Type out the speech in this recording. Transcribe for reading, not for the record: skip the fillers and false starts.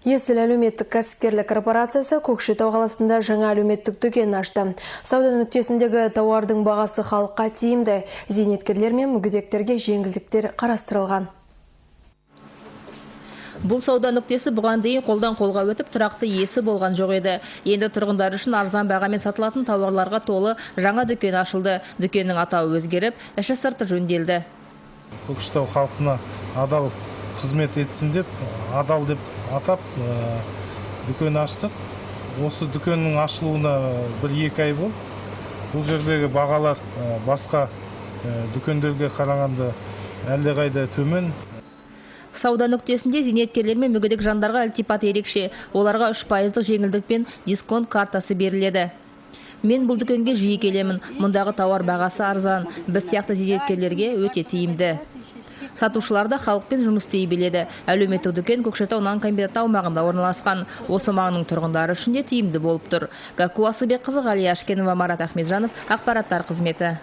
Есіл әлеуметтік кәсіпкерлік корпорациясы Көкшетау қаласында жаңа әлеуметтік дүкен ашты. Сауда нүктесіндегі тауардың бағасы халыққа тиімді. Зейнеткерлер мен мүгедектерге жеңілдіктер қарастырылған. Бұл сауда нүктесі бұған дейін қолдан қолға өтіп, тұрақты иесі болған жоқ еді. Енді тұрғындар үшін арзан бағамен сатылатын тауарларға толы жаңа дүкен ашылды. Дүкеннің атауы өзгеріп, іші сырты жөнделді. Көкшетау халқына адал қызмет етсін деп, «Адал» деп атап, дүкен аштық. Осы дүкеннің ашылуына 1-2 ай болды. Бұл жердегі бағалар басқа дүкендерге қарағанда әлдеқайда төмен. Сауда нүктесінде зейнеткерлер мен мүгедек жандарға ілтипат ерекше. Оларға 3 пайыздық жеңілдікпен дисконт картасы беріледі. Мен бұл дүкенге жиі келемін. Мұндағы тауар бағасы арзан. Біз сияқты зейнеткерлерге өте тиімді. Сатушылар да халықпен жұмыс істей біледі. Әлеуметтік дүкен Көкшетау нан комбинаты аумағында орналасқан. Осы маңның тұрғындары үшін де тиімді болып тұр. Гакку Асылбекқызы, Ғалия Ашкенова, Марат Ахметжанов, ақпараттар қызметі.